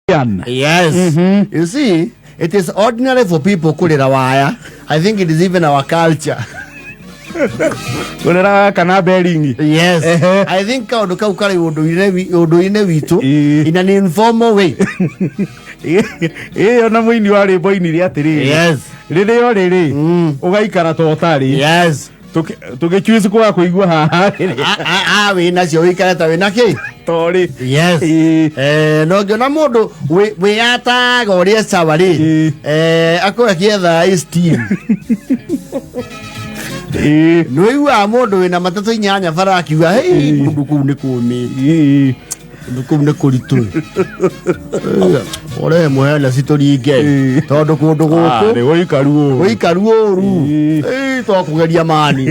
Ian. Yes. You see, it is ordinary for people kũrĩra waya. I think it is even our culture. Kũrĩra kana beringi. Yes. Ehe. I think kaũndũ kau karĩ ũndũire witũ Ĩĩ. in an informal way. Ĩyo na mũini wa rwĩmbo ainire atĩrĩrĩ. Yes. Rĩrĩa ũrĩ rĩ, ũgaikara ta ũtarĩ. Yes. Tũgĩchuici kwaga kũigua haha rĩ. A wĩ nacio wĩikare ta wĩ na kĩ? Torĩ. Yes. Ĩĩ. Eh, no ngĩona mũndũ wĩyataga ũrĩa sawa rĩ Ĩĩ. eh, akorwo akĩetha esteem. Ĩĩ. Nĩũiguaga mũndũ wĩna matatũ inyanya bara akiuga hei kũndũ kũu nĩ kũmĩte. Ĩĩ. Kũndũ kũu nĩ kũritũ. Ũrehe mũhene citũringe Ĩĩ. tondũ kũndũ Ah, gũkũ nĩ gũikaru ũru. gũikaru ũru. Ĩĩ. Ĩĩ, twakũgeria mani.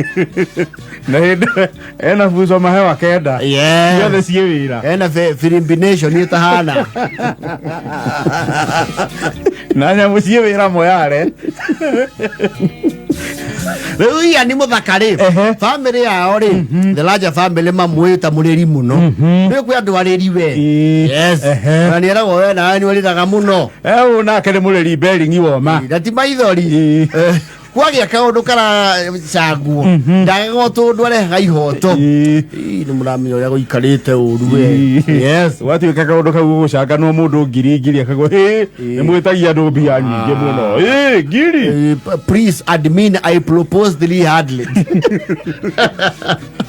Na hĩndĩ ena buco mahewa kenda. Yes. Ciothe ciĩ wĩra. Ena firimbination ĩtahana. Na nyamũ ciĩ wĩra moyare. Rĩu ia nĩ mũthaka rĩ, Ehe. family yao rĩ, the larger family mamwĩta mũrĩri mũno. Rĩu kwĩ andũ arĩri we. Ĩĩ. Yes. Ehe. Na nĩeragwo we nawe nĩ ũrĩraga mũno. Ũyũ nake nĩ mũrĩri beringi woma. Na ti maithori. Ĩĩ. Eh, kwagĩa kaũndũ karacangwo ndagagwo tũndũ arehaga ihoto. Ĩĩ. Ĩĩ, nĩ mũramenya ũrĩa gũikarĩte ũru we. Ĩĩ. Yes. Gwatuĩka kaũndũ kau gũgũcanganwo mũndũ ngiri ngiri akagwo ĩ nĩ mwĩtagia andũ mbia nyingĩ mũno ĩ ngiri. Eh, please admin, I propose 300.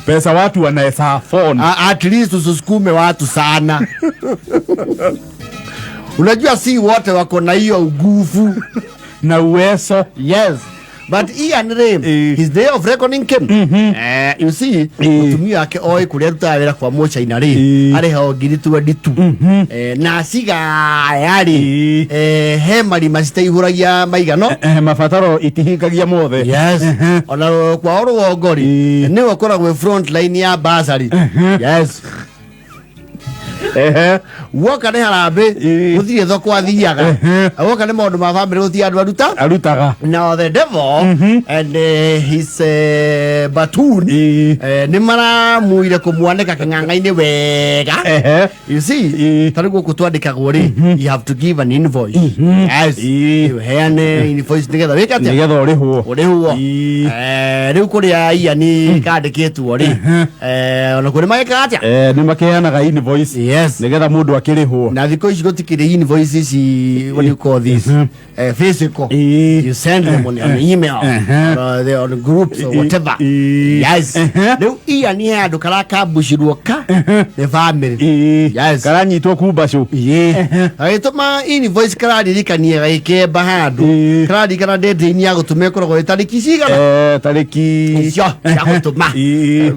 Pesa watu wanaweza afford. At least usisukume watu sana. Unajua si wote wako na hiyo nguvu. Na uwezo. Yes. But Ian rĩ, Ĩĩ. his day of reckoning came. Eh, you see, mũtumia wake oĩ kũrĩa arutaga wĩra kwa mũchaina rĩ, Ĩĩ. arĩhagwo ngiri 22. Eh, na cigaya rĩ, Ĩĩ. eh, he marima citaihũragia maigano. Eh, mabataro itihingagia mothe. Yes. Ehe. Ona kwao rũgongo rĩ, Ĩĩ. nĩwe ũkoragwo front line ya basarĩ. Yes. Ehe. Woka nĩ harambĩ, Ĩĩ. gũtirĩ thoko athiaga. Ehe. Woka nĩ maũndũ ma bamĩrĩ gũtirĩ andũ aruta. Arutaga. Now the devil and his batoon Ĩĩ. nĩ maramuire kũmwanĩka kĩng'ang'a-inĩ wega. Ehe. You see, Ĩĩ. ta rĩu gũkũ twandĩkagwo rĩ, you have to give an invoice. Yes. Ĩĩ. Ũheane invoice nĩgetha wĩke atĩa? Nĩgetha ũrĩhwo. Ũrĩhwo. Ĩĩ. Eh, rĩu kũrĩa ia nĩ kandĩkĩtwo rĩ, eh, ona kũrĩ magĩkaga atĩa? Eh, nĩ makeanaga invoice. Yes. Nĩgetha mũndũ akĩrĩhwo. Na thikũ ici gũtikĩrĩ invoice ici, what do you call this? Eh, physical. Ĩĩ. You send them on an email or on groups or whatever. Ĩĩ. Yes. Ehe. Rĩu ia nĩ handũ karakambucirwo ka nĩ family. Ĩĩ. Yes. Karanyitwo kumbacũ. Ĩĩ. Agĩtũma invoice kararirikania gagĩkemba handũ. Ĩĩ. Kararirikana date ya gũtũma ĩkoragwo ĩ tarĩki cigana? Eh, tarĩki Icio cia gũtũma. Ĩĩ.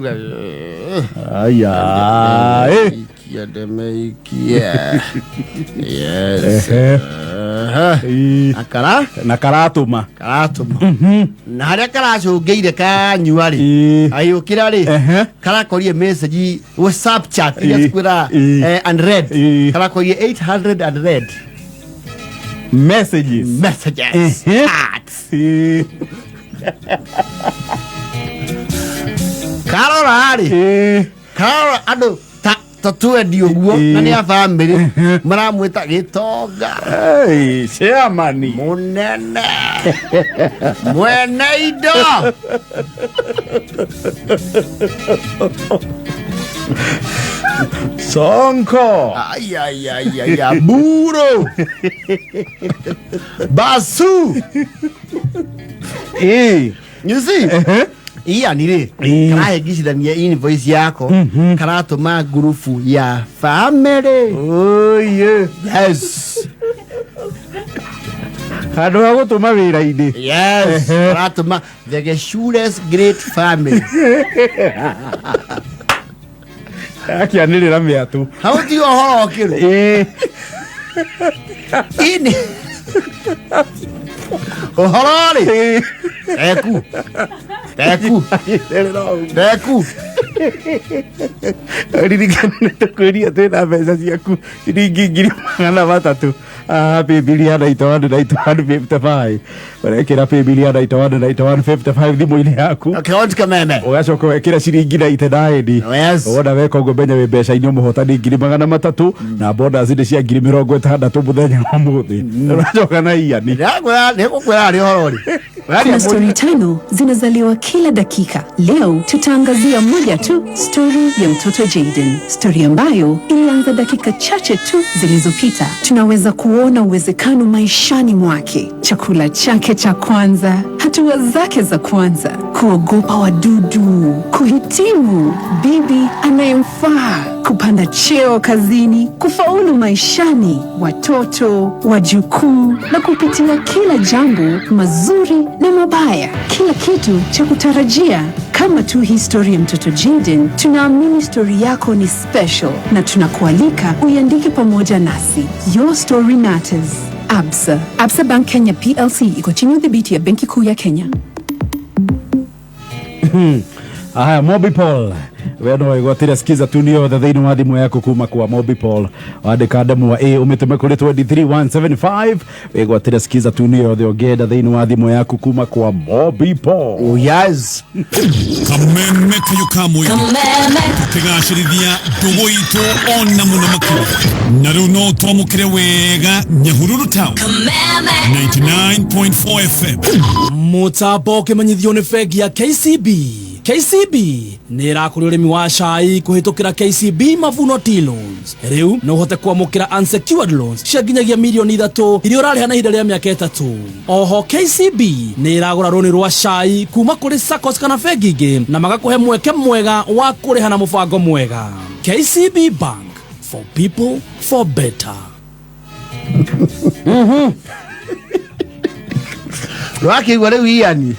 Aya. Ĩ. Ndemeikie, ndemeikie. Yes. Ehe. Ehe. Ĩĩ. Akara Na karatũma. karatũma na harĩa karacũngĩire kanyua rĩ, Ĩĩ. agĩũkĩra rĩ, Ehe. karakorire message WhatsApp chat iria Ĩĩ. cikwĩra Ĩĩ. eh, unread. Ĩĩ. Karakorire 800 unread Messages. messages, Ehe. chats. Ĩĩ. Karora rĩ, Ĩĩ. karora andũ ta twendi ũguo Ĩĩ. na nĩ a bamĩrĩ maramwĩta gĩtonga, Hey, chairman. Mũnene, mwene indo. Sonko. Ai, ai, ai, ai, ai, buro basu. Ĩĩ. You see, Ehe. Ian rĩ, Ĩĩ. karahĩngicithania invoice yako, karatũma ngurubu ya family. Oye. Yes. Handũ ha gũtũma wĩra-inĩ. Yes. Ehe. Karatũma the Geshures great family. Akĩanĩrĩra mĩatũ. Hau ti ũhoro ũkĩrũ. Ĩĩ. Ini ũhoro rĩ, Ĩĩ. teku teku Akĩanĩrĩra ũguo. teku. Ririkana nĩ tũkwĩria twĩna mbeca ciaku ciringi 300,000. Ah, paybill ya 91 91 55. Ũrekĩra paybill ya 91 91 55 thimũ-inĩ yaku. Account kameme. Ũgacoka wekĩra ciringi 99. Yes. Wona weka ũguo menya wĩ mbeca-inĩ ũmũhotani 300,000 na bonus nĩ cia 60,000 mũthenya wa ũmũthĩ. Ũracoka na iani. Ndĩgũkwĩra arĩ ũhoro rĩ. Kuna stori tano zinazaliwa kila dakika. Leo tutaangazia moja tu, stori ya mtoto Jaden, stori ambayo ilianza dakika chache tu zilizopita. Tunaweza kuona uwezekano maishani mwake, chakula chake cha kwanza, hatua zake za kwanza, kuogopa wadudu, kuhitimu, bibi anayemfaa, kupanda cheo kazini, kufaulu maishani, watoto, wajukuu na kupitia kila jambo mazuri na mabaya, kila kitu cha kutarajia. Kama tu hii stori ya mtoto Jaden, tunaamini stori yako ni special na tunakualika uiandike pamoja nasi. Your story matters. Absa. Absa Bank Kenya PLC iko chini ya udhibiti ya Benki Kuu ya Kenya. Aya, Mobipol we no wĩgwatĩre skiza tune yothe thĩinĩ wa thimũ yaku kuma kwa Mobipol. Wandĩka ndemwa A ũmĩtũme kũrĩ 23175 wĩgwatĩre skiza tune yothe ũngĩenda thĩinĩ wa thimũ yaku kuma kwa Mobipol. Oh, yes. Kameme kayo kamwe tukigacĩrithia ndũgũ itũ ona mũno makĩria na rĩu no twamũkĩre wega Nyahururu town 99.4 FM. Mũtambo ũkĩmenyithio nĩ bengi ya KCB. KCB nĩ ĩrakũria ũrĩmi wa cai kũhĩtũkĩra KCB Mavuno Tea Loans. Rĩu no ũhote kwamũkĩra unsecured loans cia nginyagia 3 mirioni iria ũrarĩha na ihinda rĩa mĩaka 3. Oho KCB nĩ ĩragũra rũni rwa cai kuma kũrĩ SACCOS kana bengi ingĩ na magakũhe mweke mwega wa kũrĩha na mũbango mwega. KCB Bank, for people, for better. Rwakĩigua rĩu iani.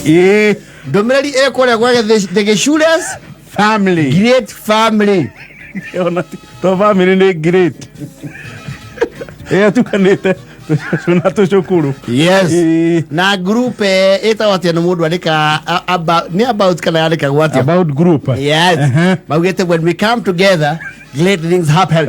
Ĩĩ. Ndũmĩrĩri ĩ kũrĩa gwa the Gĩcures family. Great family. Ona to family nĩ great ĩtukanĩte tũcũcũ na tũcũkũrũ. Yes. Ĩĩ. Na group ĩtagwo atĩa nĩ mũndũ andĩka nĩ about kana yandĩkagwo atĩa? About group. Yes. Maugĩte when we come together, great things happen.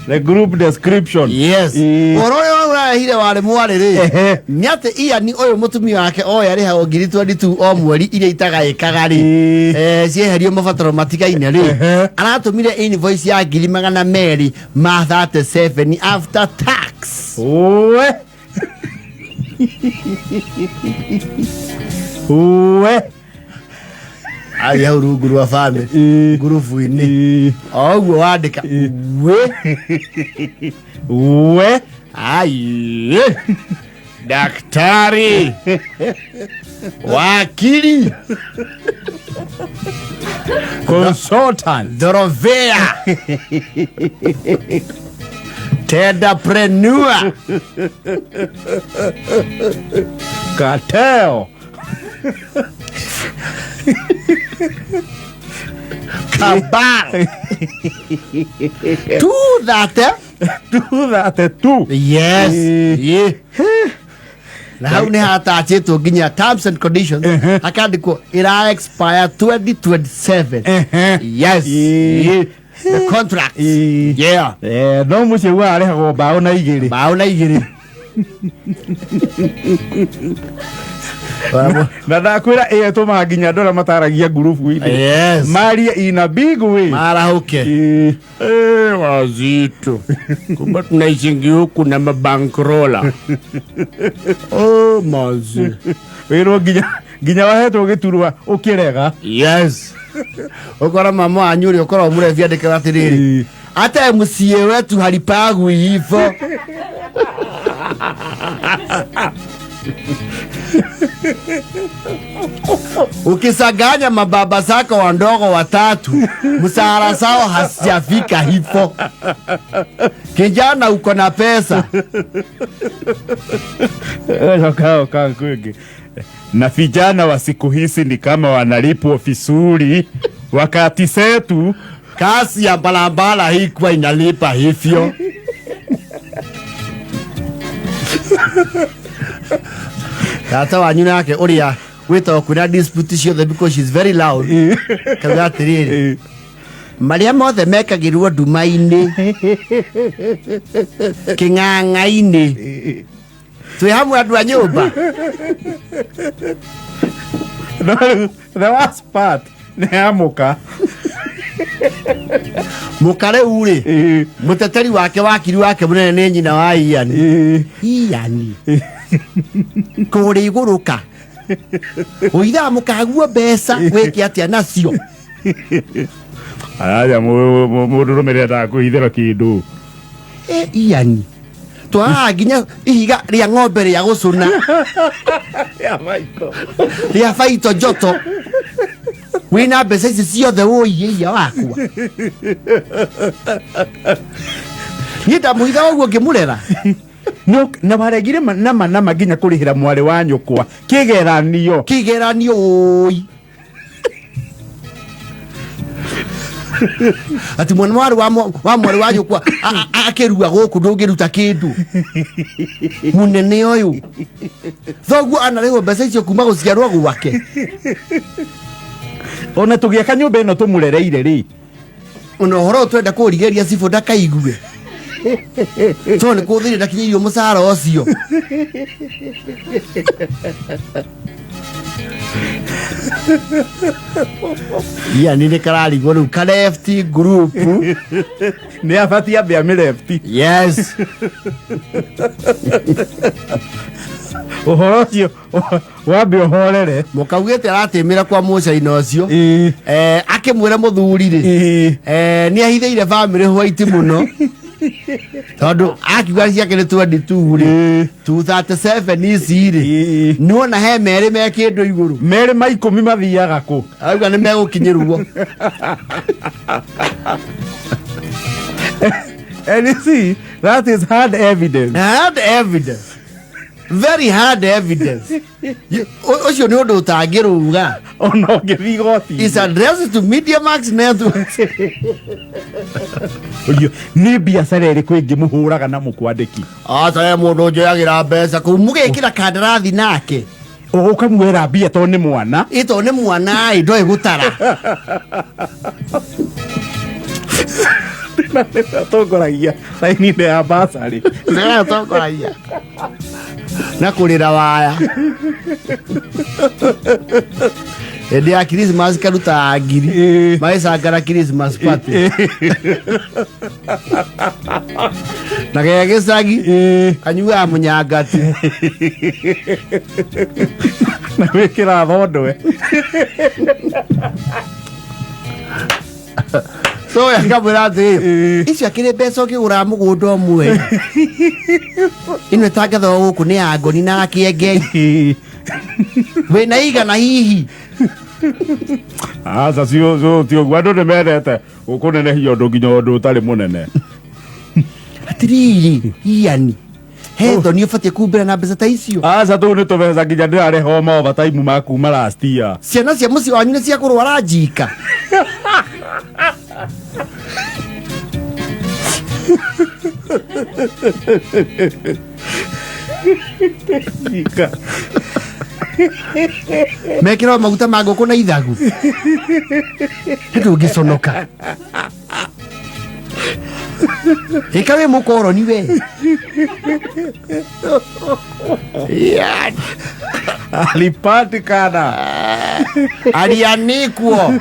The group description. Yes. Ĩĩ. Ũhoro ũrĩa ũrarehire warĩ mwarĩ rĩ nĩ atĩ iani ũyũ mũtumia wake oya arĩhagwo 22,000 o mweri iria itagaĩkaga rĩ, cieherio mabataro matigaine rĩ, aratũmire invoice ya 237,000 after tax. Oe. Oe. Arĩ hau rungu rwa bamĩrĩ ngurubu-inĩ o ũguo wandĩka we. We. Ai, daktari, wakili, Consultant. Dhorovea, tenderpreneur, Cartel. Cabal 230. 232. Yes. Yeah. Na hau nĩ hatachĩtwo nginya terms and conditions, hakandĩkwo ĩra expire 2027. Yes. Yeah. The contract. Ĩĩ. Yeah. Eh, no mũciĩ guo arĩhagwo 2 mbaũ. 2 mbaũ. Na ndakwĩra ĩyo ĩtũmaga nginya andũ arĩa mataragia ngurubu-inĩ Yes. marie in a big way. Marahũke. Ĩĩ. Eh, wazito kumbe tunaichingi huku na mabankrola, oh mazi. Wĩrwo nginya wahetwo gĩturwa ũkĩrega. Yes, ũkora mama wanyu ũrĩa ũkoragwo mũrebi andĩkaga atĩrĩrĩ, hata MCA wetu halipagwi hivo. Ukisaganya mababa zako wandogo watatu, msahara zao hasijafika hivo. Kijana, uko na pesa. Coka ũka kwĩngĩ na vijana wa siku hizi ni kama wanalipwa vizuri, wakati zetu Kasi ya barabara hikuwa inalipa hivyo. Tata wanyu nake ũrĩa wĩtagwo kwĩna dispute ciothe because she's very loud. Kauga atĩrĩrĩ, marĩa mothe mekagĩrwo nduma-inĩ kĩng'ang'a-inĩ, twĩ hamwe andũ a nyũmba. No rĩu the worst part nĩ ya mũka. Mũka rĩu rĩ, mũteteri wake, wakiri wake mũnene nĩ nyina wa Ian. Ian kũrĩa igũrũka ũithaa mũkaguo mbeca wĩke atĩa nacio? Araja mũndũ rũme endaga kũhithĩra kĩndũ. E, Ian, twaraga nginya ihiga rĩa ng'ombe rĩa gũcũna rĩa baito njoto, wĩna mbeca ici ciothe ũiye wakwa, niĩ ndamũhitha ũguo ngĩmũrera. No, na waregire nama nama nginya kũrĩhĩra mwarĩ wa nyũkwa kĩgeranio. Kĩgeranio ũi ati mwana warĩ wa mwarĩ wa nyũkwa akĩrua gũkũ ndũngĩruta kĩndũ mũnene ũyũ, thoguo anarĩhwo mbeca icio kuma gũciarwo gwake. Ona tũgĩaka nyũmba ĩno tũmũrereire rĩ. Ona ũhoro ũyũ twenda kũrigĩria cibũ ndakaigue tondũ nĩ kũthĩrĩ ndakinyĩirio mũcara ũcio. Ia nĩ kararigwo rĩu ka left group. Nĩ abatie ambe amĩrefti. Yes. Ũhoro ũcio wambe ũhorere. Mũkaugĩte aratĩmĩra kwa mũcaina ũcio. Akĩmwĩra mũthuri rĩ, nĩ ahithĩire family white mũno tondũ akiuga ciake nĩ 22 rĩ, 237 ici rĩ, nĩwona he merĩ me kĩndũ igũrũ. Merĩ ma 10 mathiaga kũ? Arauga nĩ megũkinyĩrwo. And you see, that is hard evidence. Hard evidence, very hard evidence. Ũcio nĩ ũndũ ũtangĩrũga. Ona ũngĩthiĩ igoti. Is addressed to Media Max Network. Ũrio, nĩ biacara ĩrĩkũ ĩngĩ mũhũraga na mũkwandĩki? Aca, he mũndũ njoyagĩra mbeca kũu mũgekĩra kandarathi nake. Ũkamuoera mbia tondũ nĩ mwana. Ĩ, tondũ nĩ mwana ĩ, ndoĩ gũtara. Atongoragia raini-inĩ ya basarĩ. Nĩwe ũtongoragia na kũrĩra waya hĩndĩ ya Christmas, karuta ngiri magĩcangara Christmas party na ge gĩcagi kanyuaga mũnyangati. Na wĩkĩra thondwe. So akamwĩra atĩrĩ, icio akĩrĩ mbeca ũkĩgũraga mũgũnda ũmwe, ĩno ĩtangathagwo gũkũ nĩ ya ngoni na kĩengei, wĩna igana hihi. Aca, cio ti ũguo, andũ nĩ mendete kũnenehia ũndũ nginya ũndũ ũtarĩ mũnene. Atirĩrĩ Iani, he thoni ũbatiĩ kumbĩra na mbeca ta icio? Aca, tũu nĩ tũbeca nginya ndĩrarĩha ma overtime ma kuma last year. Ciana cia mũciĩ wanyu nĩ cia kũrwara njika. Njika. Mekĩrwo maguta ma ngũkũ na ithagu, ndũngĩconoka ĩka wĩ mũkoroni we. Alipatikana. Alianikwo.